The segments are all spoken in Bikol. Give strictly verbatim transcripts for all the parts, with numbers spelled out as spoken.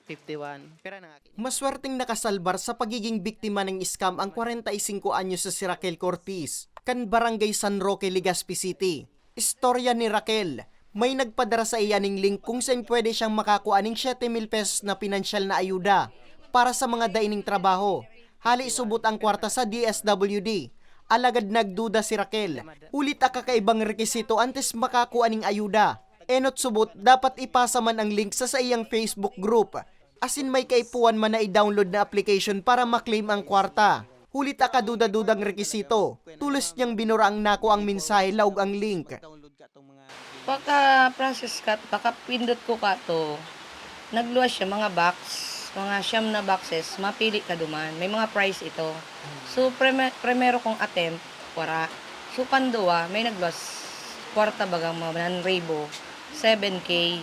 fifty-one. Pira na nga? Maswerteng nakasalbar sa pagiging biktima ng scam ang kwarenta y singko anyos na si Raquel Cortiz, kan Barangay San Roque, Legazpi City. Istorya ni Raquel, may nagpadara sa iya ning link kung saan pwede siyang makakua ning siyete mil pesos na pinansyal na ayuda para sa mga dai ning trabaho. Hali subot ang kwarta sa D S W D. Alagad nagduda si Raquel, huli ta kakaibang rekisito antes makakua ning ayuda. Enot subot, dapat ipasa man ang link sa saiyang Facebook group. Asin may kaipuhan man na i-download na application para ma-claim ang kwarta. Huli ta kaduda-dudang rekisito, tulos niyang binura ang nakuang mensahe laog ang link. Pagka-process ka, pagka-pindot ko ka to, nagluwas siya, mga box, mga siyam na boxes, mapili ka duman. May mga price ito. So, preme- primero kong attempt, wara. So, panduwa, may nagluwas, kwarta bagang mga one ribo, seven K.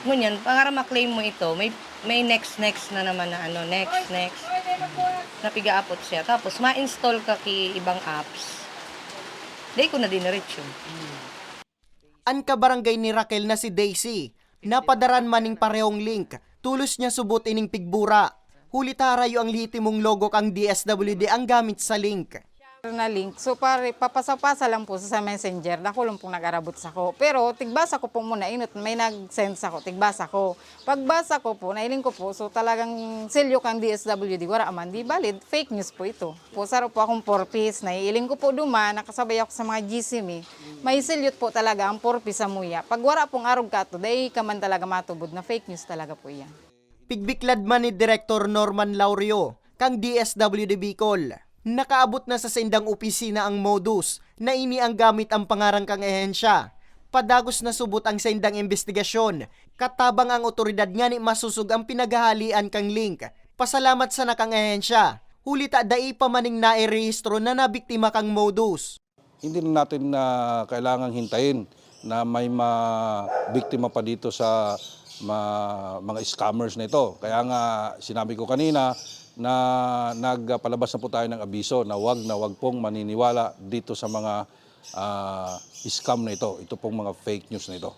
Ngunyan, para ma-claim mo ito, may may next, next na naman na ano, next, next. Napigaapot siya. Tapos, ma-install ka ki ibang apps. Di ko na diniretso. An kabarangay ni Raquel na si Daisy, napadaran man ning parehong link, tulos niya subot ining pigbura. Huli ta harayo ang lehitimong logo kang D S W D ang gamit sa link. Na link. So, pare, papasa-pasa lang po sa Messenger. Dako lang pong nag-arabot sako. Pero tigbasa ko po muna, inot may nag-send sako, tigbasa ko. Pagbasa ko po, nailing ko po, so talagang selyo kang D S W D, wara man, di valid, fake news po ito. Po, saro po akong four Ps, naiiling ko po duman, nakasabay ako sa mga G C mi. May selyot po talaga ang four Ps sa muya. Pag wara pong arog kato, dai ka man talaga matubod na fake news talaga po iyan. Pigbiklad man ni Direktor Norman Laurio kan D S W D Bicol. Nakaabot na sa saindang opisina ang modus na ini ang gamit ang pangaran kan ehensya. Padagos na subot ang saindang imbestigasyon, katabang ang otoridad ngani masosog ang pinaghahalian kan link. Pasalamat sana kan ehensya, huli ta dai pa man nin nairehistro na nabiktima kan modus. Hindi na natin na kailangang hintayin na may mabiktima pa dito sa ma- mga scammers na ito. Kaya nga sinabi ko kanina na nagpalabas na po tayo ng abiso na wag na wag pong maniniwala dito sa mga ah, scam na ito, ito pong mga fake news na ito.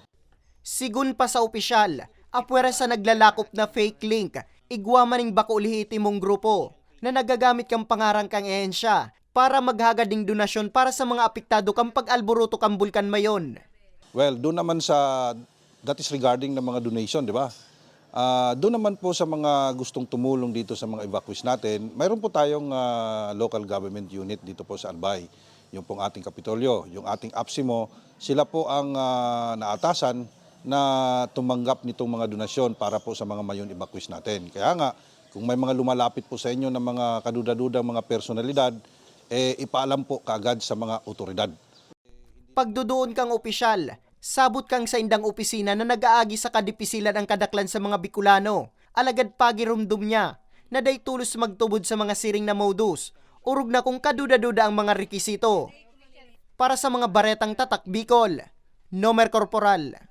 Sigun pa sa opisyal, apwera sa naglalakop na fake link, igwa man ning bako lehitimong grupo na nagagamit kan pangaran kan ehensya para maghagad nin donasyon para sa mga apektado kan pag-alboroto kan Bulkan Mayon. Well, doon naman sa, that is regarding ng mga donation, di ba? Ah, doon naman po sa mga gustong tumulong dito sa mga evacuees natin, mayroon po tayong ah, local government unit dito po sa Albay. Yung pong ating Kapitolyo, yung ating APSIMO, sila po ang ah, naatasan na tumanggap nitong mga donasyon para po sa mga Mayon evacuees natin. Kaya nga, kung may mga lumalapit po sa inyo ng mga kaduda-dudang mga personalidad, eh, ipaalam po kaagad sa mga otoridad. Pagduduon kang opisyal, sabot kang saindang opisina na nag-aagi sa kadipisilan ang kadaklan sa mga Bicolano, alagad pagiromdom niya na dai tolos magtubod sa mga siring na modus, orog na kung kaduda-duda ang mga rekisito. Para sa mga Baretang Tatak Bicol, Nomer Corporal.